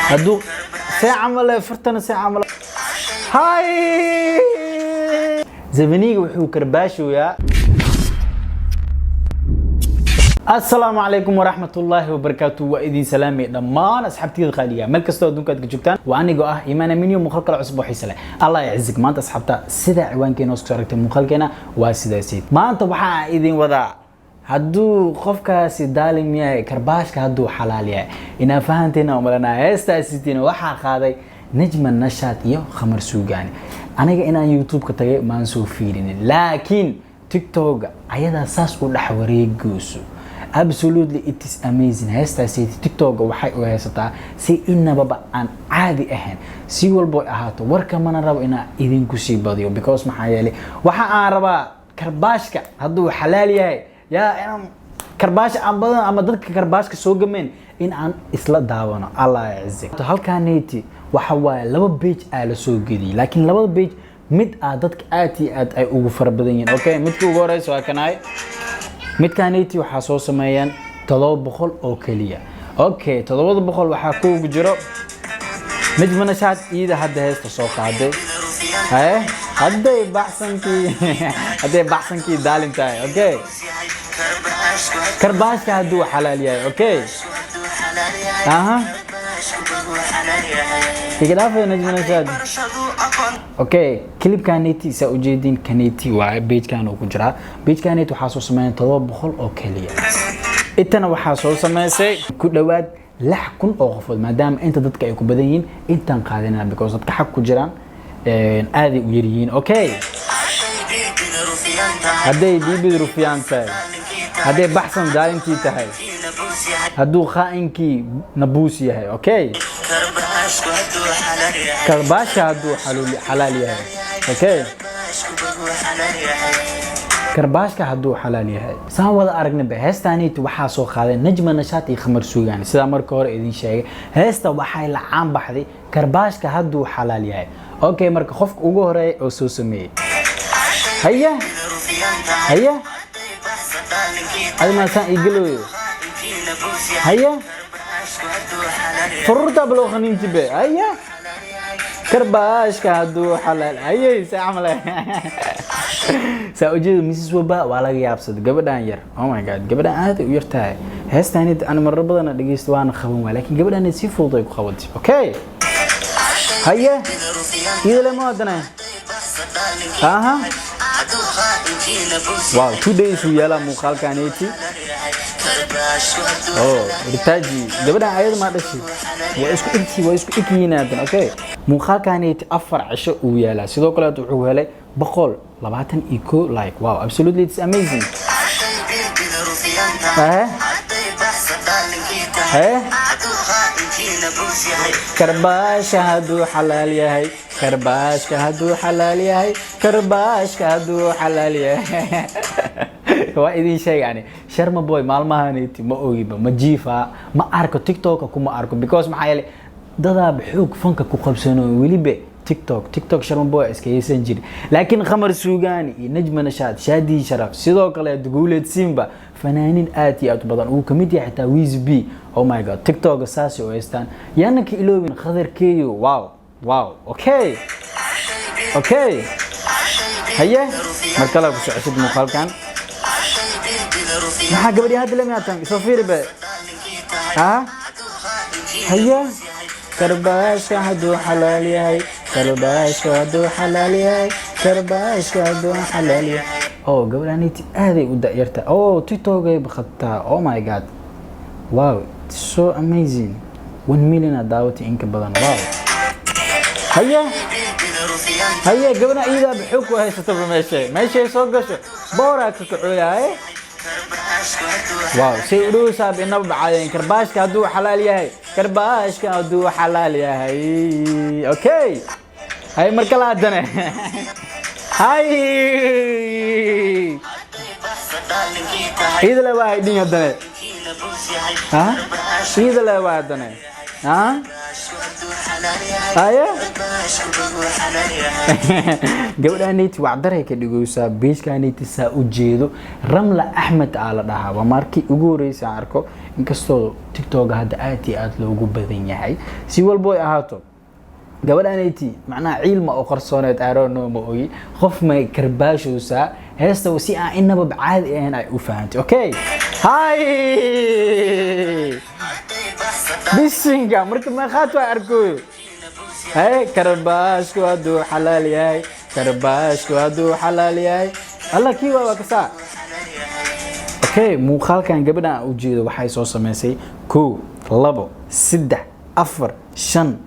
Hadduu see camal fartana, see camal hay Zabaniga wuxuu karbaashoyaa. Asalaamu calaykum waraxmatullaahi wabarakaatu. Waa idin salaamay dhammaan asxaabtiyada qaaliga meel kastoo adduunka aad ka joogtaan. Waa anigoo ah Imaan Aminiyo, muuqaal kale cusub oo xiise leh. Allah yaczik. Maanta asxaabta, sida ciwaankeena hoos kusoo aragtay, muuqaalkeena waa sidaasi. Maanta waxaa idin wadaa hadduu qofkaasi daalim yahay, karbaashka hadduu xalaal yahay. Inaa fahanteena umalanaa. Heestaasitina waxaa qaaday Najma Nashaad iyo Khamar Suugaani. Aniga inaan YouTube-ka tagay maan soo fiirinin, laakiin TikTok ayadaa saas u dhex wareegayso. Absolutely, it is amazing. Heestaasi TikTok waxay u haysataa si inababa aan caadi ahayn. Si walbo ay ahaato, warka mana rabo inaan idinku sii badiyo, because maxaa yeelay waxa aan rabaa karbaashka hadduu xalaal yahay yaa inaan karbaash aan badan ama dadka karbaashka soo gameen in aan isla daawano. Allah yaczik. Halkaneeti waxa waaye laba page aa la soo geliyay, laakiin labada page mid aa dadka aad iyo aad ay ugu fara badan yihiin. Okay, midka ugu horeysa waa kanaay. Midkaneeti waxaa soo sameeyaan 700 oo keliya. Okay, 700 waxaa kuugu jiro Najma Nashaad, iida hadda heesta soo qaaday. Haye, hadday baxsankii daalin tahay. Okay, karbaashka hadduu xalaal yahay. Okay, aha, iga dhaafay Najma Nashaad. Okay, clipkaneti saa ujeedin, kaneti waaye, pagekan uu ku jiraa. Pagekaneti waxaa soo sameeyeen 700 oo keliya. Intana waxaa soo sameysay ku dhowaad 6000 oo qofood. Maadaama inta dadka ay ku badan yihiin, intaan qaadanana, because dadka xag ku jiraan aaday u yaryihiin. Okay, hadday biibid rufyaan tahay, hadday baxsan daalintii tahay, hadduu khaainkii nabuus yahay. Okay, karbaashka hadduu xalaal yahay. Okay, karbaashka hadduu xalaal yahay. Saan wada aragnaba, heestaaniiti waxaa soo qaaday Najma Nashaat iyo Khamar Suugaani. Sidaa marka hore idin sheegay, heesta waxay la caan baxday karbaashka hadduu xalaal yahay. Okay, marka qofka ugu horeeya oo soo sameeyey, haya haya, adi maasaan iigalooyo. Haya, fururta baloo khaniintibe. Haya, karbaashka hadduu xalaal hayay, saa camal saa ujeeda. Mrs Waba waa laga yaabsaday gabadhan yar. Oh my God, gabadhan aad ay u yar tahay. Heestaanid ana marar badana dhegeysta, waana qaban waay, laakiin gabadhan si fudud ay ku qabatay. Okay, haye, iyada ma wadana. Aha, wow, 2 days uu yaalaa muuqaalkaneeti. Oh, Ritaji, gabadhan ayada maa dhashay? Waa isku egti, waa isku eg yihiin hadan. Okay, muuqaalkaneeti 4 cisho uu yaalaa. Sidoo kale wuxuu helay 121 like. Wow, absolutely, it's amazing. Eh eh, karbaashka hadduu xalaal yahay, karbaashka hadduu xalaal yahay, karbaashka hadduu xalaal yahay. Waa idin sheegani, Sharma Boy maalmahaniti ma ogiba, ma jiifa, ma arko TikToka, kuma arko, because maxaa yeelay dadaaba xoog fanka ku qabsano weliba TikTok. TikTok Sharma Boy iska haysan jiri, laakiin Khamar Suugaani iyo Najma Nashaad, Shaadi Sharaf, sidoo kale Guuleed Simba, fanaaniin aad iyo aad u badan uu kamid yahay xitaa Wiz B. Oh my God, TikTok saasi oo haystaan. Yaana ka iloobin Khadarkeeyo. Wow, okay, haye, mar kale ku socosid muuqaalkan. Maxaa gabadhii hadda la miyaatan? Isoo fiiri be. Ah, haye, karbaashka hadduu xalaal yahay, karbaashka hadduu xalaal yahay, karbaashka hadduu xalaal yahay. Oh, gabadhaniti aaday u da'yarta. Oh, TikTokay baqataa. Oh my God, wow, it's so amazing. 1 million aa daawatay in ka badan. Wow, haye haye, gabadha iidaaba xoog ku haysataba. Meesha meeshay soo gasho booraa ka kacooyaye. Wow, say u dhowsaab inaba bacaadeen. Karbaashka hadduu xalaal yahay, karbaashka hadduu xalaal yahay. Okay, hay, mar kale haddana. Hay, iidale waa haydhin haddane. Ha, iidale waa haddane. Ha. Aye, gabadhaanayti wacdaray ka dhigaysaa beeshkaanayti. Saa u jeedo, Ramla Axmed aa la dhahaa. Waa markii ugu horreysay aan arko, inkastoo TikToka hadda aad iyo aad loogu badan yahay. Si walbo ay ahaato, gabadhaanayti macnaha ciilma oo qarsooneed arono ma ogi, qof may karbaashowsaa. Heesta si aan inaba caadi ahayn ay u fahantay. Okay, hi, bisinka marka meeqaad waa arkooyo. Hay, karbaashku hadduu xalaal yahay, karbaashku hadduu xalaal yahay, alla kii waa kasaa. Okay, muuqaalkan gabadhan aan ujeedo waxay soo sameysay kow, labo, saddex, afar, shan,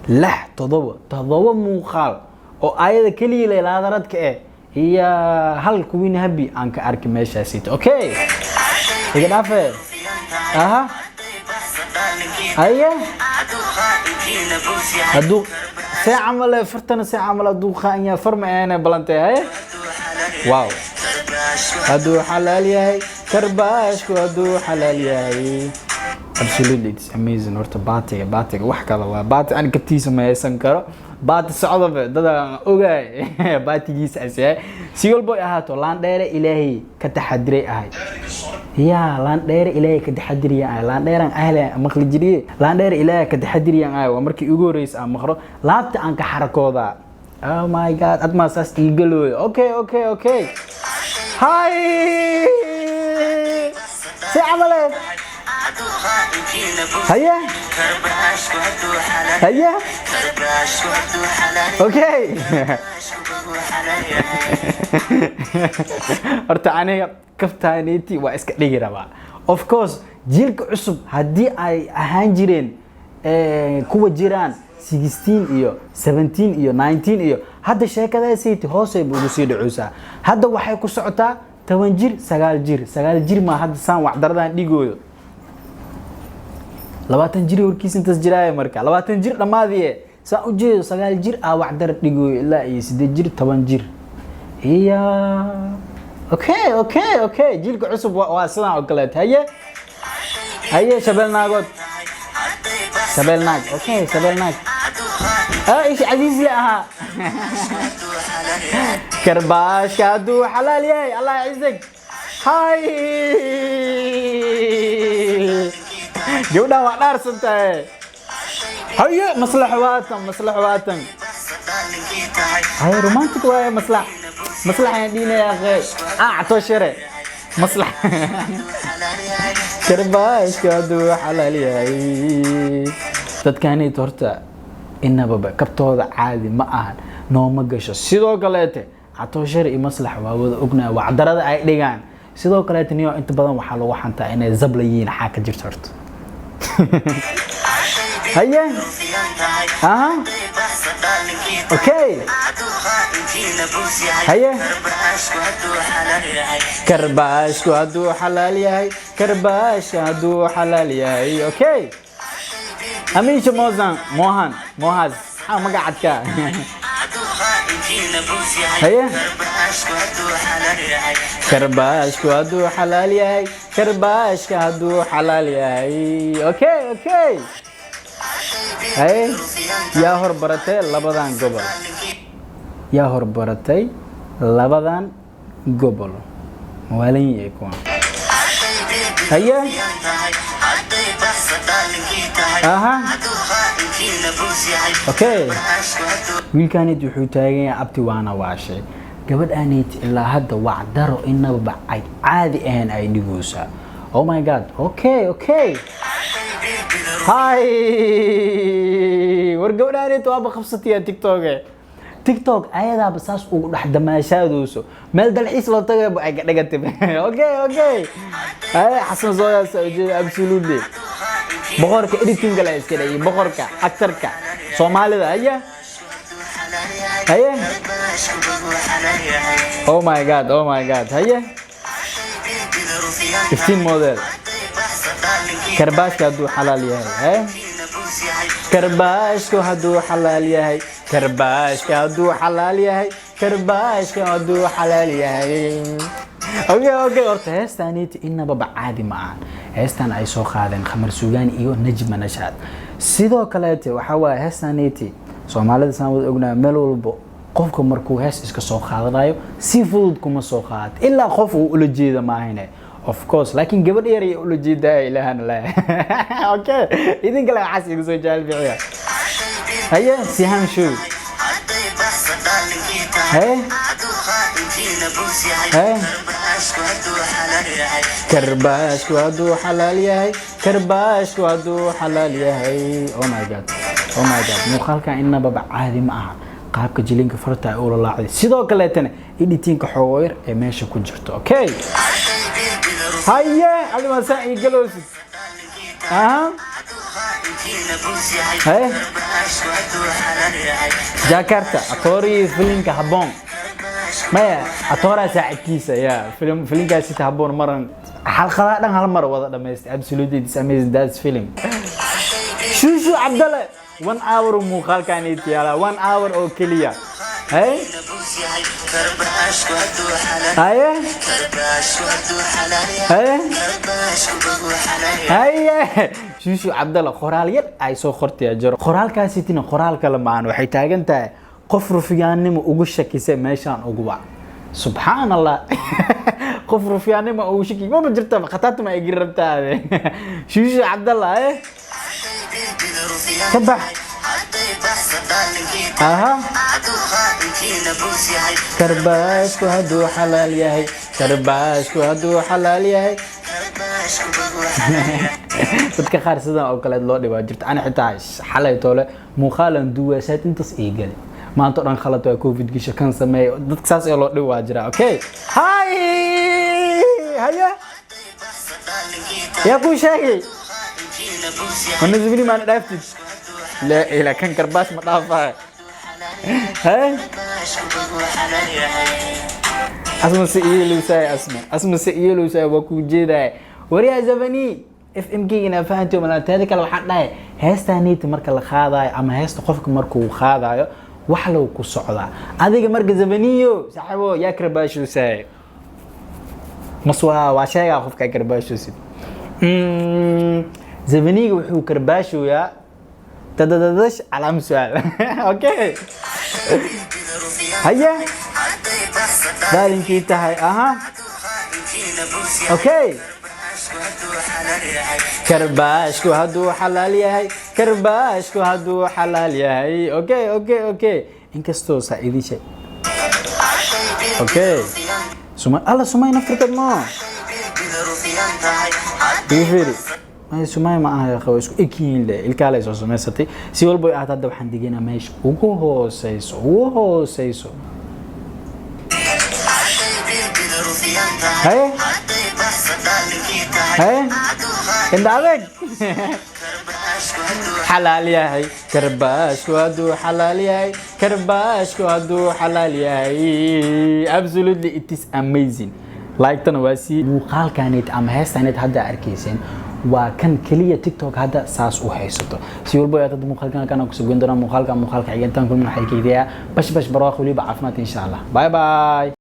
lix, toddoba, toddoba muuqaal oo ayada keliya leelaadaradka eh iyo hal kuwiin habi aan ka arki meeshaasita. Okay, iga dhaafe. Aha, haye, hadduu see camal fartana, see camal hadduu qaan yahay, far ma ahane balantay. Haye, wow, hadduu xalaal yahay karbaashku, hadduu xalaal yahay. Absolutely, it's amazing. Horta baatiga, baatiga wax kale waa baati. Aan kabtiisa ma haysan karo, baati socdobe dada aan ogaay baatigiisa as yahay. Si walbo ay ahaato, laan dheere Ilaahay ka taxadiray ahay. Ya laan dheere Ilaahay ka taxadiriya ahay. Laan dheeraan ahle maqli jiriye, laan dheere Ilaahay ka taxadiriyaan ahay. Waa markii ugu horreysay aan maqro, laabta aan ka xarakoodaa. Oh my God, admaa saas iigalooyo. Okay, hi, si camale. Haye, haye, okay. Horta aniga kaftaaniti waa iska dhigi rabaa. Of course, jiilka cusub haddii ay ahaan jireen kuwa jiraan 16 iyo 17 iyo 19 iyo hadda, sheekadaasiti hoosay ba ugu sii dhaceysaa. Hadda waxay ku socotaa 10 jir, 9 jir. 9 jir maa hadda saan waxdaradan dhigooyo. 20 jir warkiis intaas jiraaye. Marka 20 jir dhammaadiye, saa u jeedo, 9 jir aa waxdara dhigooyo, ilaa iyo 8 jir, 10 jir iya. Okay, jiilka cusub waa sidaan oo kaleet. Haye, haye, shabeel naagood, shabeel naag. Okay, shabeel naag. Ah, ish casiis le ahaa. Karbaashka hadduu xalaal yahay, Allah cizag. Hay, gabdhaha waa dhaarsan tahay. Haye, maslax waatan, maslax waatan. Haye, romantic waaye maslax. Maslax ayaan dhiinaya akhe. Ah, cato shere maslax. Karbaashka hadduu xalaal yahay. Dadkanit horta inababa kabtooda caadi ma ahan, nooma gasho. Sidoo kaleete catooshare iyo maslax waa wada ognahay wacdarada ay dhigaan. Sidoo kaleete niyo inta badan waxaa lagu xantaa inay zabla yihiin. Xaa ka jirta horta? Haye, aha, okay, haye, karbaashku hadduu xalaal yahay, karbaashka hadduu xalaal yahay. Okay, amiisha mozan mohan mohas, maxaa magacadka? Haye, karbaashku hadduu xalaal yahay, karbaashka hadduu xalaal yahay. Okay, haye, yaa horbaratay labadan gobol? Yaa horbaratay labadan gobol? Mawaalan yahay kuwan. Haye, aha, okay. Wiilkanit wuxuu taagan yahay abti waana waashay. Gabadhaanit ilaa hadda wacdaro inaba ay caadi ahayn ay dhigaysaa. Oh my God, okay, hi, war gabadhaanit waaba qabsataya TikTok. TikTok ayadaaba saas ugu dhex damaashaadooso, meel dalxiis loo tagayba ay ka dhigatay. Okay, ay Xasan Sooyaas ujeeda. Absolutely, boqorka editing la iska dhigay, boqorka actorka Soomaalida. Haya, haye, oh my God, oh my God. Haye, 15 model. Karbaashka hadduu xalaal yahay, haye, karbaashku hadduu xalaal yahay, karbaashka hadduu xalaal yahay, karbaashka hadduu xalaal yahay. Okay, horta heestaaniiti inababa caadi ma ahan. Heestan ay soo qaadeen Khamar Suugaani iyo Najma Nashaad. Sidoo kaleete waxaa waaye heestaneyti Soomaalida saan wada ognahay, meel walbo qofka markuu hees iska soo qaadanayo si fudud kuma soo qaadato, ilaa qof uu ula jeeda maahine, of course. Laakiin gabadh yar ay ula jeedaa, ilaahana le. Okay, idinka le waxaas iga soo jecel bixiya. Haye, Siham Show. Haye haye, karbaashku hadduu xalaal yahay, karbaashku hadduu xalaal yahay. Oh my God, oh my God, muuqaalkan inababa caadi ma aha. Qaabka jilinka farta ay ula laacday, sidoo kaleetana editing-ka xoogo yar ee meesha ku jirto. Okay, haye, adimaa saa ii galoosid. Aha, haye, Jakarta atoori filimka Habboon. Maya, atooraa saaxibkiisa ya film filimkaasi Habboon maran xalqadaha dhan hal mar wada dhamaystay. Absolutely, it's amazing, that's film. Shushu Cabdale, one hour uu muuqaalkan yaala, one hour oo keliya. Haye haye haye haye, Shushu Cabdale qoraal yar ay soo qortaya jiro. Qoraalkaasi tina qoraal kale maahan, waxay taagan tahay qof rufiyaannimo ugu shakisay meeshaan ugu wac. Subxaan Allah, qof rufiyaannimo ugu shaki maba jirta, khatarta ma igi rabtaade. Shushu Cabdalla ka bax. Aha, karbaashku hadduu xalaal yahay, karbaashku hadduu xalaal yahay. Dadka qaar sidan oo kale loo dhibaa jirta. Ani xitaa xalay toole muuqaalan duwaasaad intaas ii gali, maanta o dhan khalad waa, Covid gisha kan sameey. Dadka saas ee loo dhib waa jira. Okay, hay haya, yaa kuu sheegay wanasbini maana dhaaftid? Laa ilaa kan karbaash ma dhaafaa? He, asma se iyeelowsaay, asma, asma se iyeelowsaay, waa kuu jeedaay. Waryaa Zabani FM ina fahanto malaa. Teeda kale waxaan dhahay heestaaniita marka la qaadayo ama heesta qofka markuu qaadayo wax low ku socdaa. Adiga marka Zabaniyo saaxiibo, yaa karbaashowsaay? Mas waa sheegaa qofkaa karbaashowsid. Zabaniga wuxuu karbaashooyaa tadadadash calaam su-aal. Okay, haye, daalinkii tahay. Aha, okay, karbaashku hadduu xalaal yahay, karbaashku hadduu xalaal yahay. Okay, inkastoo saa idin sheeg. Okay, sumay alla, sumay naftirkeed ma igu fiiri. May, sumay ma aha, qabo isku egyihiin le, ilkaa lay soo samaysatay. Si walba ay ahaato, hadda waxaan degenaa meesha ugu hooseyso, ugu hooseyso. Haye haye, indha adeeg xalaal yahay, karbaashku hadduu xalaal yahay, karbaashku hadduu xalaal yahay. Absolutely, it is amazing. Like-tana waa sii muuqaalkaneed ama heestaneed hadda arkayseen, waa kan keliya TikTok hadda saas u haysato. Si walba aad hadda muuqaalkan kana kusoo goyn doonaa. Muuqaalka xiga intaan kulmin, waxay keydiyaa bash bash, barwaaqo, weliba caafimaad, insha Allah. Bye bye.